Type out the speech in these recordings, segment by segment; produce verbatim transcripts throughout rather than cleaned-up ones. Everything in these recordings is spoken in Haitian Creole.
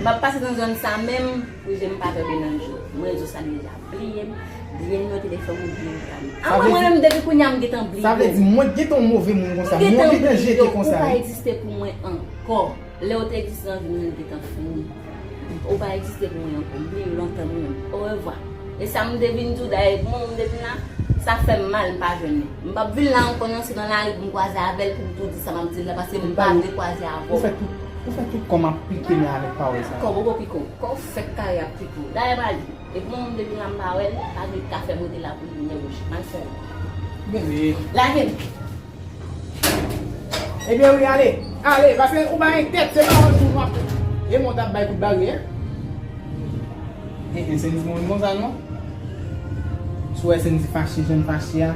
M ap pase nan zòn sa menm pou je m pa tonbe nan je w. Mwen di w sa deja, bliye m, bliye nimewo telefòn ou, bliye m. A mwen, mwen menm, depi kounye a, m gentan bliye w. Sa vle di, mwen gentan yon move moun konsa, mwen gentan jete konsa, wi. Ou pa egziste pou mwen ankò. Lè w te egziste nan vi m nan, li gentan fini. Ou pa egziste pou mwen ankò. M bliye w lontan mwen menm. Orevwa. E sa m te vin di w, dayè, bon, m te vin la, sa fè m mal, m pa jwenn li. M p ap vin la ankò, non, se nan lari pou m kwaze avè l, pou m tou di sa m ap di l la, paske m pa vle kwaze avè w. Ou fè tout, ou fè tout kòm ap pike men avèk pawòl sa. Kò poko pike w. Kò w fèk kare ap pike w. Dayè, m al di, epi mwen, m te vin la, m pa wè l, pa gen ka fè m rete la pou limyè wouj. M al fè l. Bebe. Lage m. Ebyen wi, ale. Ale, paske ou pa gen tèt, se pawòl tou w ap. E mwen w t ap bay kout bare, en? En, en, Sendy, moun konsa, non? Si w wè Sendy fache, jan l fache a,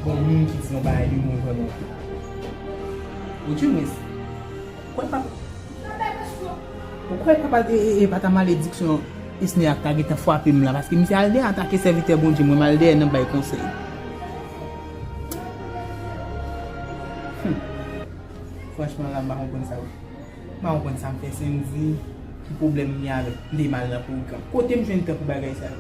gon moun ki di yon bagay de mwen vrèman. Ou di mwen, kwè pa. Ou kwè papa, e, e, e pa ta malediksyon Esner a ta gentan frape m la, paske misye al dèyè atake sèvitè Bondye, mwen m al dèyè nan bay konsèy. Hmm. Franchman, la, m pa konprann sa, wi. M pa konprann sa m fè Sendy, ki pwoblèm m gen avè l, m te mal nan pwogram. Kote m jwenn tan pou bagay sa yo?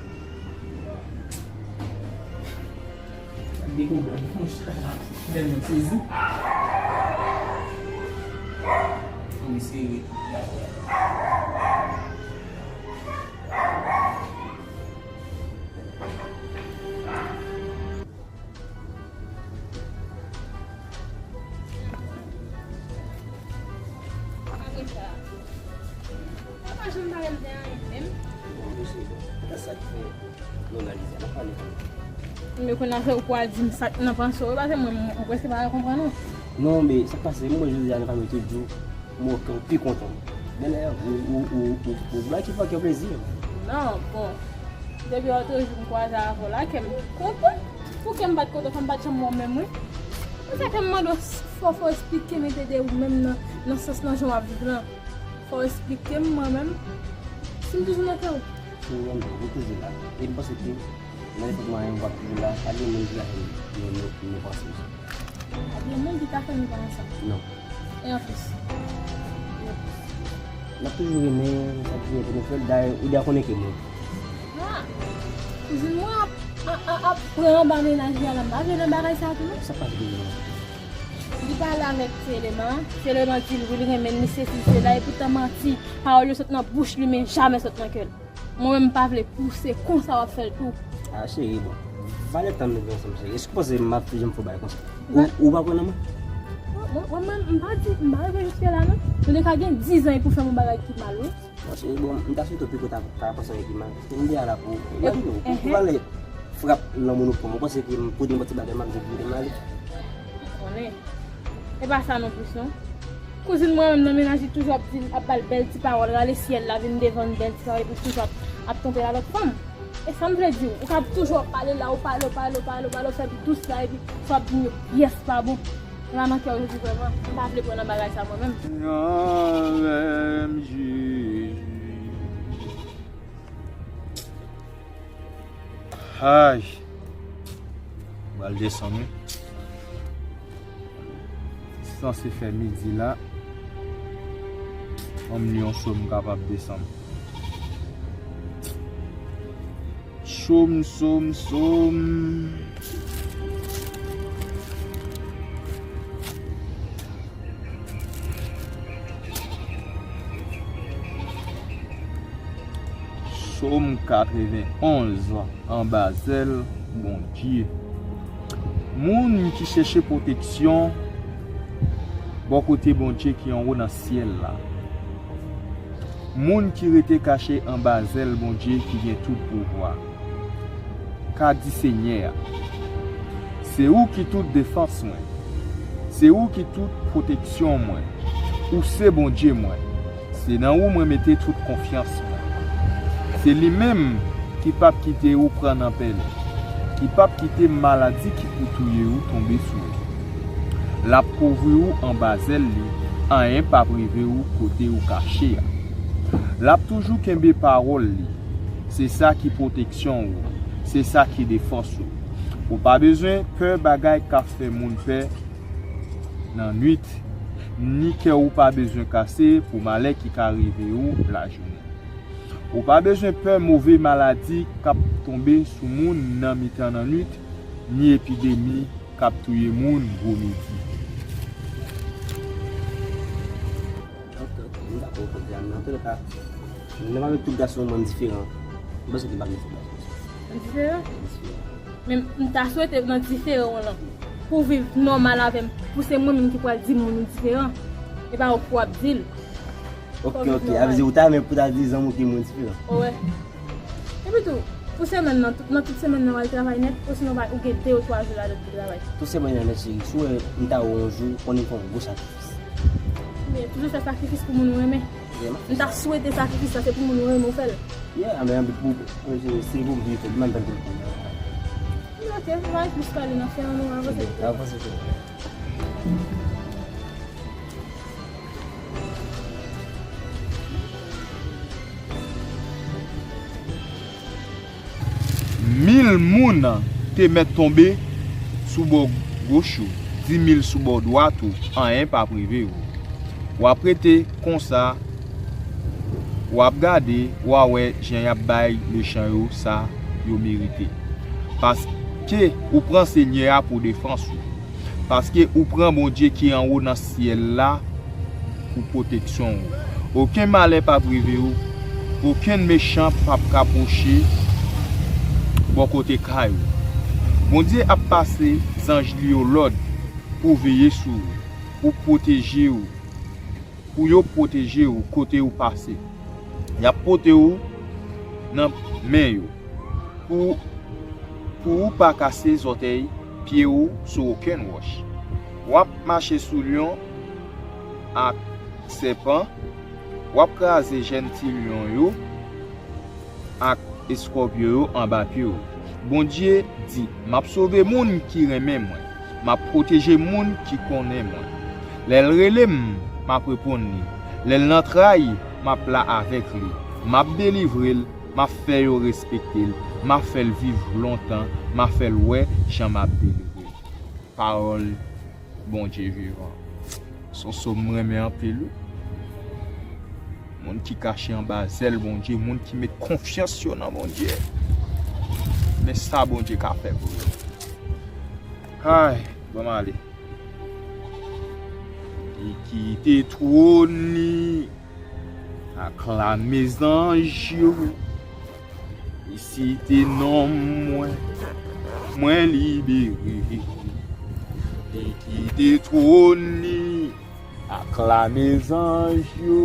Dekouvri, monchè, m tèlman sezi. Ann eseye retounen. Sa pa janm parèt de anyen menm. Bon, mesye, bon, sa k fè nou analize, n ap pale. Men kounye a se ou pou al di m sa k nan panse w, paske mwen, mwen prèske pa konprann ou. Non, men sa k pase, mwen jodi a nan fanmi tout jou, mwen pi kontan. Genlè ou, ou, ou, ou, ou bay ti fò kè w plezi. Non, bon. Depi lòt jou m kwaze avè w la, kè m kontan. Pou kè m pa t kontan, fò m pa t janm wè w menm, wi. Pou sa fè m mande w, fò, fò w esplike m ede de ou menm nan, nan sans nan jan w ap viv lan. Fò w esplike m, mwen menm, si m toujou nan kè w. Si w renmen, ou toujou la. E m panse ke, nan nenpòt mwayen, w ap toujou la. Pa gen moun ki ka fè nou, nou, nou, nou panse w sa. Pa gen moun ki ka fè nou panse sa. Non. E anplis. E anplis. N ap toujou renmen, sa ki gen pou nou fè l. Dayè, ou deja konnen ke mwen. Ah! Kouzin mwen ap, ap, ap, ap pran anba mennaj li a la, m pa vle nan bagay sa tou non. Sa k pase kouzin mwen? Li pale avèk Fielema, Fielema di l wi, li renmen l, li sesi, li sela, e poutan manti, pawòl yo sot nan bouch li, men jamè sot nan kè l. Mwen menm, m pa vle pou se konsa w ap fè l tou. Ah, cheri, bon. Valè tan nou gen ansanm, cheri. Èske w panse m ap janm fè w bagay konsa? Ou, ou pa kwè nan mwen? Mwen, mwen, mwen, m pa di, m pa rive jiske la, non. Nou te ka gen diz an pou fè m yon bagay ki mal, wi. Bon, cheri, bon, m ta swete w pito ta, ta panse yon ki mal. Paske m deja la pou, imajine w, pou, pou valè frap lanmou nou pran. Ou panse ke m pou nenpòt ti bagay m ap di pou m ale? Ou konnen. E pa sa non plis, non. Kouzin mwen menm nan mennaj li toujou ap di, ap ba l bèl ti pawòl, rale syèl la vin devan l, bèl ti pawòl, epi toujou ap, ap twonpe l a lòt fanm. E sa m vle di w, ou ka toujou ap pale la, ou pale, ou pale, ou pale, ou pale, ou fè dous la, epi sa w ap di m yo pyès pa bon. La nan kè w, jodi vrèman, m pa vle pran nan bagay sa mwen menm. Nan rèm Jezi. Ay. Pral desann, wi. Sanse fè midi la. Ban m li yon sòm kapab desann. Sòm, sòm, sòm. Sòm katrevenn onz, anba zèl Bondye. Moun ki chèche pwoteksyon bò kote Bondye ki anwo nan syèl la. Moun ki rete kache anba zèl Bondye ki gen tout pouvwa. Ka di Senyè a, se ou ki tout defans mwen, se ou ki tout pwoteksyon mwen, ou se Bondye mwen, se nan ou mwen mete tout konfyans mwen. Se li menm ki p ap kite ou pran nan pèlen, ki p ap kite maladi ki pou touye ou tonbe sou ou. L ap kouvri ou anba zèl li, anyen p ap rive ou kote ou kache a. L ap toujou kenbe pawòl li. Se sa ki pwoteksyon ou, se sa ki defans ou. Ou pa bezwen pè bagay k ap fè moun pè nan nuit, ni kè ou pa bezwen kase pou malè ki ka rive ou lajounen. Ou pa bezwen pè move maladi k ap tonbe sou moun nan mitan lannwit, ni epidemi k ap touye moun gwo midi. Ok, ok, m dakò ou konprann. Antouka, nan tout gason, mwen m diferan. M panse ke m pa gen fòt gason. M diferan? M diferan. Men m ta swete nan diferan w lan, pou w viv nòmal avè m, pou se mwen menm ki pral di moun ou diferan, e pa ou k ap di l. Ok, ok. Sa vle di ou ta renmen pou ta di zanmi w ki moun diferan? Wi. Epi tou, pou semèn nan, tout, nan tout semèn nan, w al travay nèt, osinon ou gen de ou twa jou ladan pou travay? Tout semèn nan nèt, cheri. Si w wè m ta wè yon jou, konnen fè yon gwo sakrifis. Men toujou fè sakrifis pou moun ou renmen. M ta swete sakrifis la, se pou moun ou renmen ou fè l. Yeah, men anpil pou, se pou m ki fè, m pa pou l konn. Ok, m pa plis pale nan fè an, nou avanse. Avanse tou. Mil moun te mèt tonbe sou bò goch ou, dimil sou bò dwat ou, anyen p ap rive ou. W ap rete konsa, w ap gade, w a wè jan y ap bay mechan yo sa yo merite. Paske ou pran Senyè a pou defans ou. Paske ou pran Bondye ki anwo nan syèl la pou pwoteksyon ou. Okenn malè p ap rive ou, okenn mechan p ap ka pwoche bò kote kay ou. Bondye ap pase zanj li yo lòd pou veye sou ou, pou pwoteje ou, pou yo pwoteje ou kote ou pase. Y ap pote ou nan men yo, pou, pou ou pa kase zòtèy pye ou sou okenn wòch. W ap mache sou lyon ak sèpan, w ap kraze jèn ti lyon yo ak eskòpyon yo anba pye w. Bondye di, m ap sove moun ki renmen mwen. M ap pwoteje moun ki konnen mwen. Lè l rele m, m ap reponn li. Lè l nan tray, m ap la avèk li. M ap delivre l, m ap fè yo respekte l, m ap fè l viv lontan, m ap fè l wè jan m ap delivre l. Pawòl Bondye vivan. Se yon sòm m renmen anpil, wi. Moun ki kache anba zèl Bondye, moun ki met konfyans yo nan Bondye. Men sa Bondye ka fè pou yo. Ay, bon, m ale. Li kite twòn li, aklame zanj yo. Li site non mwen, mwen libere. Li kite twòn li, aklame zanj yo.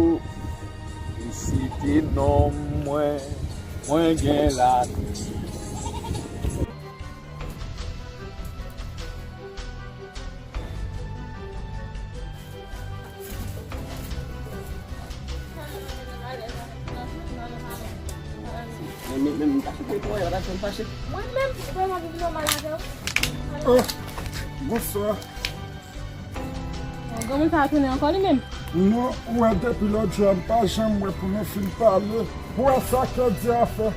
Li site non mwen, mwen gen lavi. Men, men, men, m pa sou kote w la, m pa sou kote w la. Mwen menm, ou pa anvi vin nòmal avè w? Oh, bonswa. Bon, granmoun sa a tounen ankò li menm? Non, ou wè depi lòt jou a, m pa janm wè pou nou fin pale. Ou wè sa Kèdi a fè?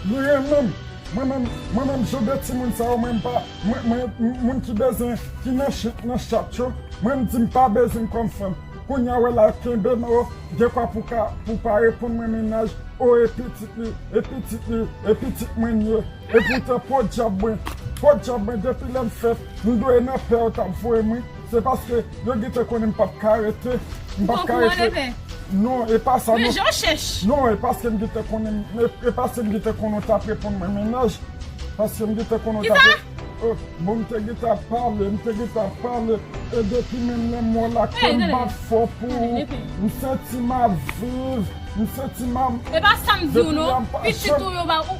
Li renmen m. Mwen menm, mwen menm, jan de timoun sa yo, mwen m pa, mwen, mwen, moun ki bezwen, ki nan chit, nan chat yo, mwen m di m pa bezwen l kòm fanm. Kounye a, wè la, kenbe nan yo, dekwa pou ka, pou pa reponn mwen mennaj, o, e pitit li, e pitit li, e pitit mwen l ye. E poutan, podyab mwen, podyab mwen, depi lè m fèt, m dwe nan pè yo t ap voye m, wi. Se paske yo gentan konnen m p ap ka rete. M p ap ka rete. Non, e pa sa, non. Non, e paske m gentan konnen, e, e paske m gentan konnen w t ap reponn mwen mennaj. Paske m gentan konnen w t ap re-, oh, bon, m te gentan ap pale, m te gentan ap pale. E depi menm lè m wè w la, kè m bat fò pou ou. M santi m ap viv, m santi m ap. E pa sa m di w non. Pitit ou yo ba ou.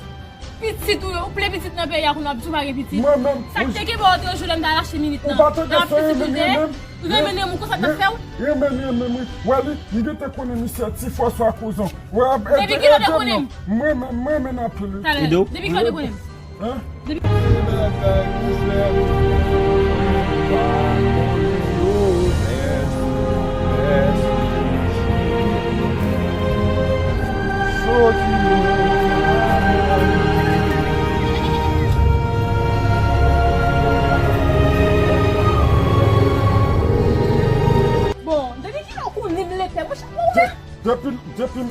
Pitit ou yo, ou plen pitit nan peyi a, kounye a w ap di w pa gen pitit. Mwen menm, sa k te kenbe w antre jou lè m t al achte minit nan. Ou pa tande se renmen, renmen, renmen moun konsa k t ap fè w? Renmen, renmen, wi. Wè li, m gentan konnen misye ti François Couzon. Wè, depi kilè w te konnen m? Mwen menm, mwen menm anpil, wi. Talè, depi kilè w te konnen m? Hein? Depi Bon, depi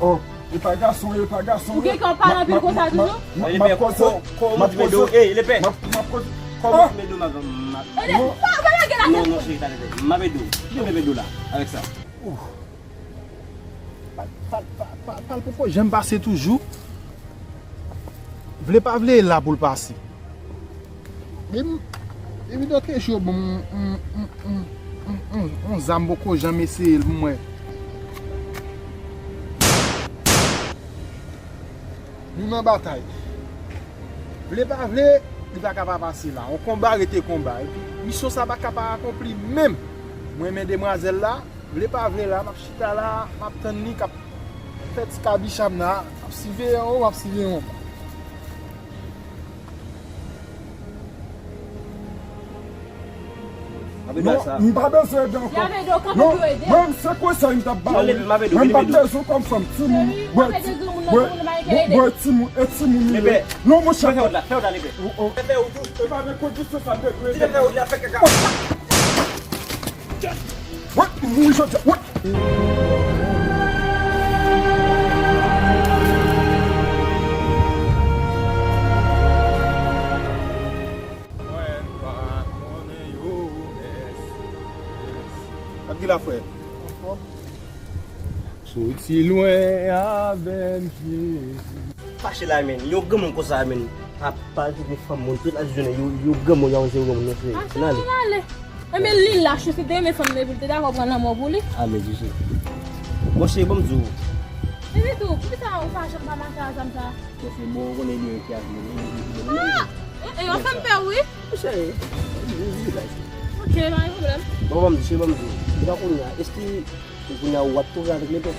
Oh, e pa gason, e pa gason. Ou gen kè w pale anpil konsa toujou? Lepè, kòman w di men do? Ey, Lepè. M ap, m ap koze. Kòman w di men do, madanm? Lepè, pa, pa lage la. Non, non, cheri, talè, talè. M ap ede w. Kite m ede w la, avèk sa. Pal, pal, pal, pal, pal poko janm pase toujou. Vle pa vle, e la pou l pase. Men, evidan ke cho bon, m, m, m, m, m, m, yon zam poko janm eseye l pou mwen. Nou nan batay. Vle pa vle, li pa ka pa pase la. Yon konba rete konba. Epi, misyon sa pa ka pa akonpli menm. Mwen renmen demwazèl la. Vle pa vle la, m ap chita la, m ap tann li k ap fè ti kabicha m la, m ap siveye anwo, m ap siveye anba. Non, m pa bezwen ede ankò. Non, non, se konsèy m t ap ba ou. Mwen m pa bezwen kòm fanm, timoun. Bwè, bwè, bwè, timoun, e timoun li ye. Non, monchè. Fè wout la, fè wout la, Lepè. Fè wout ou. E pa nan kondisyon sa m te dwe ede. Wè, m mouri jodi a, wè. Mwen pa konnen yo, mèsi, mèsi. Sa k gen la, frè? Soti lwen avè m, Jezi. Fache la, men. Yon granmoun konsa, men. Apa l te gen fanm moun, tout la jounen, yon, yon granmoun, yon granmoun, non, frè. Ann ale. Enben, li lach, se te renmen fanm nan, epi l te dakò pran lanmò pou li. A, men, Jezi. Bon, cheri, ban m di w. Epi tou, poukisa ou pa janm pa mache a zam sa? Bon, se bon, ou konnen li menm ki avè mwen. Ah! E, e, ou fè m pè, wi. Cheri, ok, pa gen pwoblèm. Bon, ban m di, cheri, ban m di w. Depi kounye a, èske Ou kounye a w ap twouve avèk Lepè?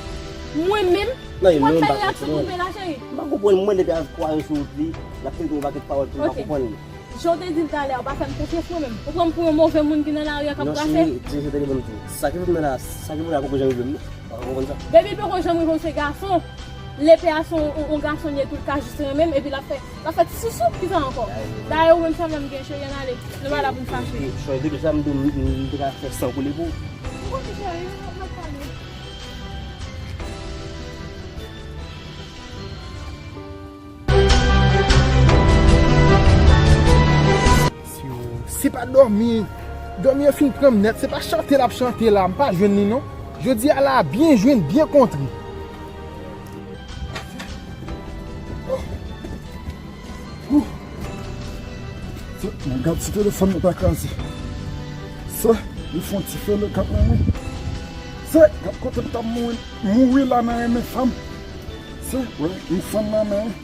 Mwen menm? Non, mwen menm pa konprann. M pa konprann, mwen Lepè ap kwaze sou wout li, l ap tande yon pakèt pawòl pou m pa konprann li. Jan w te di l talè a, ou pa fè m konfyans mwen menm. Ou pran m pou yon move moun ki nan lari a k ap brase? Non, cheri, cheri, tande ban m di w. Sa ki fè m nan la, sa ki fè m la poko janm rive m non. Ou pa konprann sa? Depi l poko janm rive w se gason. Lepè a se yon, yon, yon gason li ye tou, l ka jis renmen m, epi l ap fè, l ap fè ti sousou, kisa ankò? Dayè, ou menm sa menm gen cheri, ann ale. Nou pa la pou n fache. Cheri, depi sa m di w, m, m te ka fè san koule pou ou. M konnen cheri, n ap pale. Se pa dòmi. Dòmi an fin pran m nèt. Se pa chante l ap chante la. M pa jwenn li non. Jodi a la, byen jwenn, byen kontre. Se, mwen gad si telefòn mwen pa kraze. Se, li fè yon ti fele kap nan mwen. Se, gad kote m t ap mouri, mouri la nan renmen fanm. Se, wè, m fann nan men.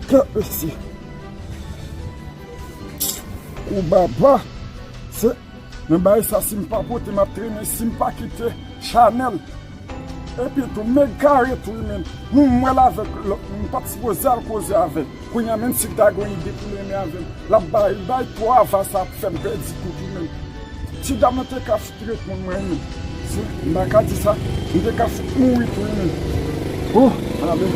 Kè esi. Kou baba. Se, men bagay sa, si m pa pote, m ap trennen, si m pa kite chanèl. Epi tou, men gare tou, wi, men. M wè l avèk lòt moun, m pa t sipoze al koze avè l. Kounye a, menm si l ta gen yon ide pou l renmen avè m, l ap bay, bay twa va sa ap fè m pèdi tout, wi, men. Ti dam nan te ka fout reponn mwen, men. Si, m pa ka di sa, m te ka fout mouri tou, wi, men. Oh, ale.